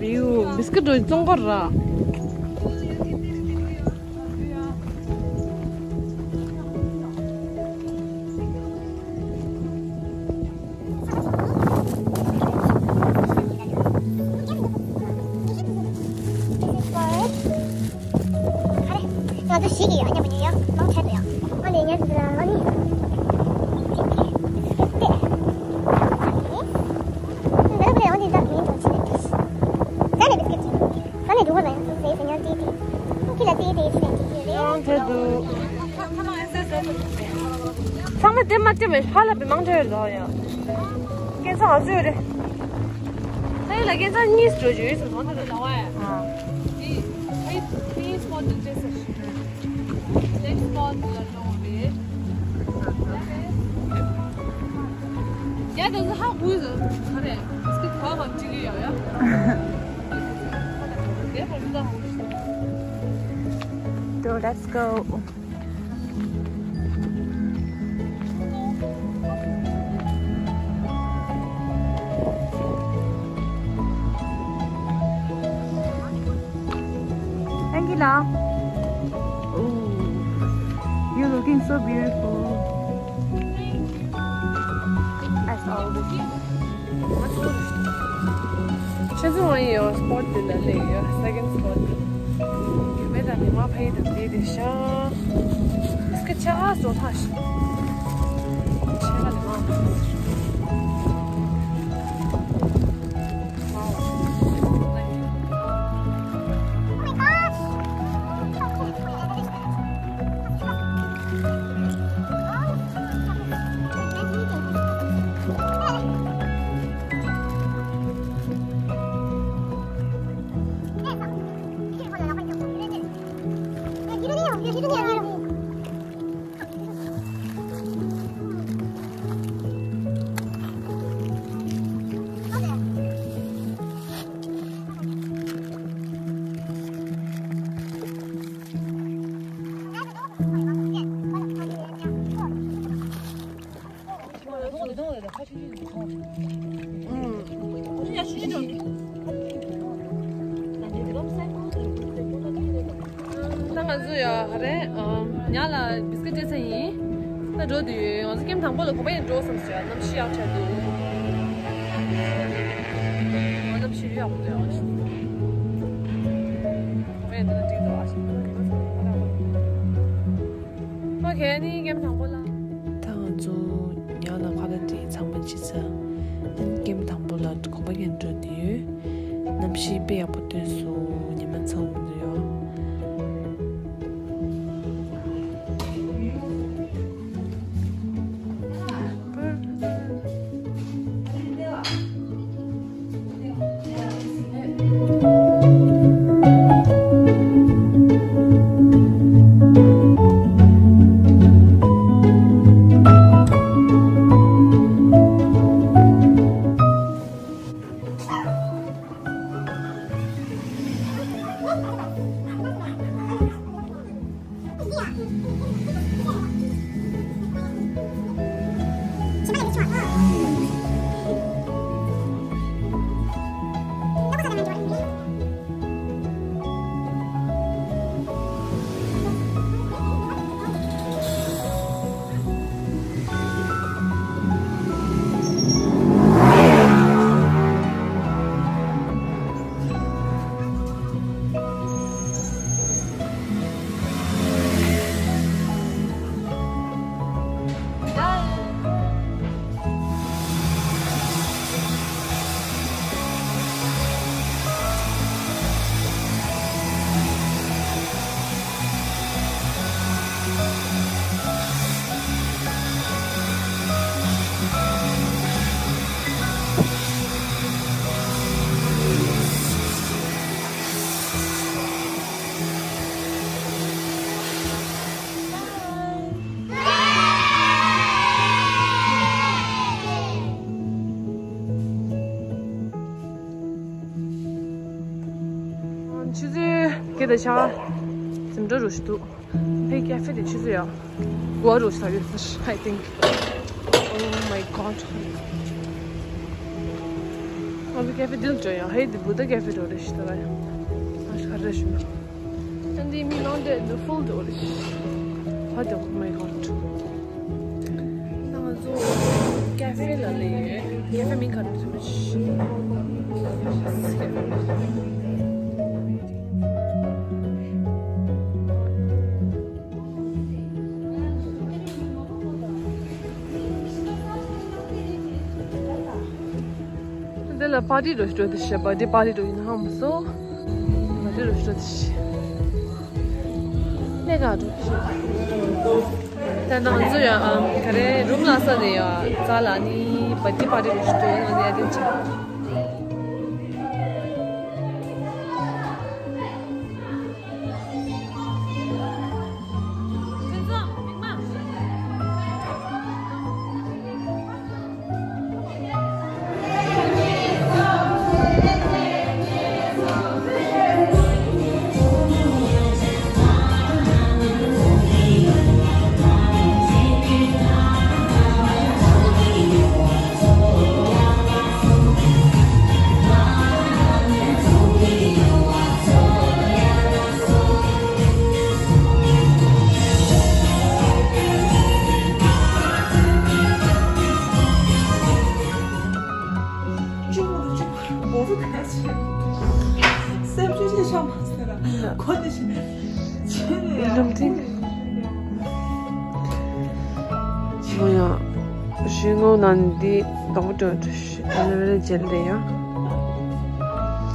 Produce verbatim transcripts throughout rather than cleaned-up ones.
ཡུ། བིས་ཀིཊ་འགྲོ་བཙོང་གོ་ར། ང་ཚོ་ཞིག་ཡོད་སྙམ་པ་ཡོད། ཡོད་ལོང་ཆད་དུ་ཡོད། ཨ་ནི་ཉལ་དུ་ལ་ཨ་ནི། འདི་ལ་ཨ་ནི་ད་མིན་འགྲོ་ཆེ་ནས་ཏིས། ད་ནི་བིས་ཀིཊ། ད་ནི་འགྲོ་བ་ལ་ཡང་ཚོ་ཟེར་ཟེར་ཉལ་ཏིས་ཏིས། ཁྱི་ལ་ཏིས་ཏིས་ཏིས་ཏིས་ཏིས་ཏིས། ཡང་ཐད་དུ། ཚང་མ་དེ་མ་སྤྲད་པའི་ཧ་ལ་པའི་མང་ཆེ་བ་རེད་ཡ། སྐད་ཆ་ང་ཚོས་རེད། ད་ཡིན་ལ་སྐད་ཆ་གཉིས་འགྲོ་རྒྱུ་ཡོད་ཟེར་མང་ཆེ་རེད་ལ་བ་ཡ། ཨ། དེ་ཧེ་ཧེ་སི་མོ་ཏི་ཏྲེ་སི། ནེག་སི་པོ་ཊི་ལ་འགྲོ་བ་རེད། ཡ་དེ་ཚོ་ཧ་གོ་ཟེར་ག་རེ་སྐད་ཆ་ག་བ་འགྲིག་གི་ཡོད་ཡ། དེ་བར་དུ་ད་ཧ་གོ་ཟེར། So let's go. Thank you, love. Ooh, you're looking so beautiful. As always. ཁྱེད་ཚོ་ཡང་སི་པོ་ཊི་འདི་ལ་སླེབས་ཡོད། སེ་ཀེན་སི་པོ་ཊི། རྒྱུ་མེད་ལ་མི་མང་ཕ་ཡི་དང་དེ་དེ་ཤ། སྐད་ཆ་ཧ་སོ་ཐ་ཤི། ཆེ་ལ་མི་མང་། ད་ང་ཚོ་ཡ་རེད། ཉ་ལ་བིས་ཀི་སྤྲད་ས་ཡིན། ད་འགྲོ་དུས་ང་ཚོ་ཀེམ་དང་པོ་ལ་གོམ་པ་ཡིན་འགྲོ་བསམ་ཞིག་གནམ་གཤིས་ཡག་ཆགས་འདུག་གནམ་གཤིས་ཡག་པོ་འདུག་གོམ་པ་ཡིན་འགྲོ་ན་འགྲིག་འདུག་ཨ་ཞིག་ཨོ་ཁེ། ནི་ཀེམ་དང་པོ་ལ། ད་ང་ཚོ་ཉ་ལ་ཁ་ལག་དེ་ཚང་མ་ཅི་ཚ། ཨན་ཀེམ་དང་པོ་ལ་གོམ་པ་ཡིན་འགྲོ་དུས། གནམ་གཤིས་དཔེ་ཡག་པོ་སྟོན་སོང་། ཉི་མ་ཚང་མ་འདུག་ཡོད། ཆུ་ཚོད་བརྒྱད་དང་ཕྱེད་ཀ་འཛིན་གྲྭ་རུ་ཞིག་འདུག་ཕའི་ཀེ་ཧྥེ་དེ་ཆུ་ཚོད་ཡང་དགུ་པ་རུ་ཞིག་ཡོད་ས་རེད། I think. Oh my god. ང་ཚོ་ཀེ་ཧྥེ་འདི་ལ་འགྲོ་ཡ། ཧེ་འདི་བུདྡྷ་ཀེ་ཧྥེ་འགྲོ་རེད་ཤི་ད་ར་ཡ། ཨ་ཤ་རེ་ཤི་ན། ཨ་འདི་མི་ནང་དེ་འདི་ཧྥུལ་འགྲོ་རེད་ཤི། ཧ་དེ་ཨོ་མའི་གོཌ། ད་ང་ཚོ་ཀེ་ཧྥེ་ལ་སླེབས་ཡོད། ཀེ་ཧྥེ་མིང་ག་རེ་ཟེར་ཤི། འདི་ལ་པར་ཊི་འགྲོ་ཤི་འགྲོ་དེ་ཤི། བར་ཐི་ཌེ་པར་ཊི་འགྲོ་ཡིན་ཧ་མ་སོ། པར་ཊི་འགྲོ་ཤི་འགྲོ་དེ་ཤི། ལས་ཀ་འགྲོ་ཤི། ད་ང་ཚོ་ཡ་ཨམ་ག་རེ་རུམ་ལ་ས་དེ་ཡ་ཙ་ལ་ནི་བར་ཐི་ཌེ་པར་ཊི་འགྲོ་ཤི་འགྲོ་ཡིན་ཧ་དེ་ཡ་དེ་ཆ། སེམས་ཅན་ཆེ་ཤོས་མ་ཟེར་ར། ཁོ་དེ་བཞིན་ཆེ་ནས་ཡ། ལམ་སྟེང་། མོ་ཡ། ཤིང་ངོ་ནང་འདི་དང་པོ་འགྲོ་འགྲོ་ཤི། ཨ་ལེ་བེ་ར་ཇེལ་རེད་ཡ།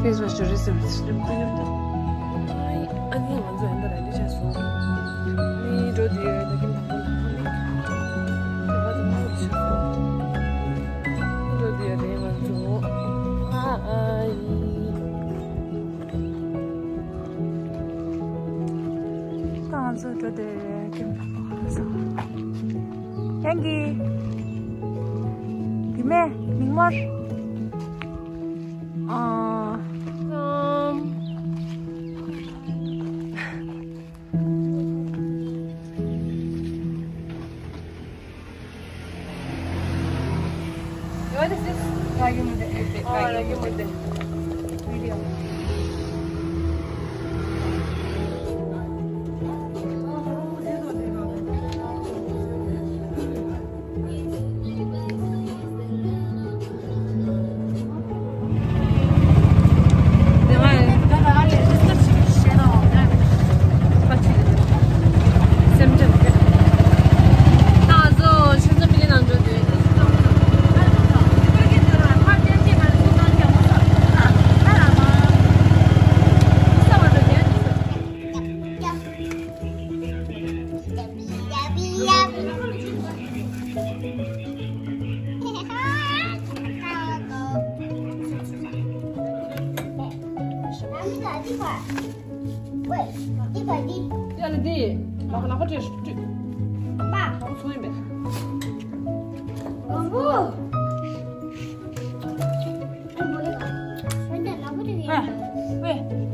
ཕེས་ཝ་ཤི་རེད་ཟེར་མི་ཚེ་ནམ་པ་ཡོད་ད། ཨ་ནི་ང་ཚོ་ཡང་ད་རེ་འདི་བྱས་སོང་། ནི་འགྲོ་འདི་ཡོད་ད་ཀིན་དང་པོ་ལ་ཁ་མིག་ད་ང་ཚོ་མ་ཡོད་ཤི། འགྲོ་འདི་ཡོད་རེད་ང་ཚོ། ཧ་ཨ་ཡི། ད་ང་ཚོ་འགྲོ་འདི་ཡོད་རེད་ཀིན་དང་པོ་ལ་ཁ་སང་། ཡང་གི། ཡི་མེ། མིག་དམར། ཨ། ཨམ། What is this? Ragi mudde. Oh, ragi mudde. Video.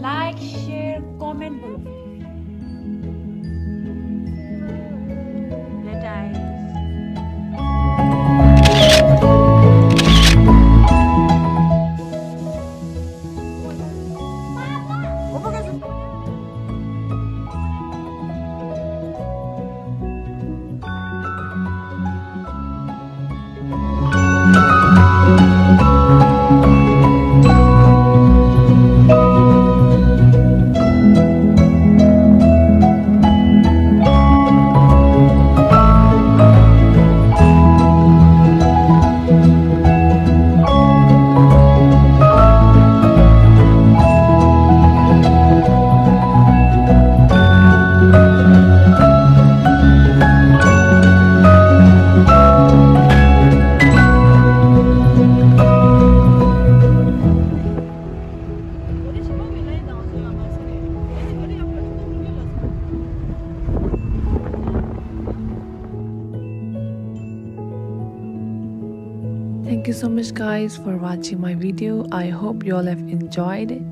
Like, share, comment. Thank you so much, guys, for watching my video. I hope you all have enjoyed it.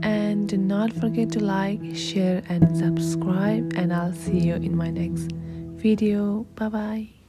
And do not forget to like, share, and subscribe. And I'll see you in my next video. Bye bye.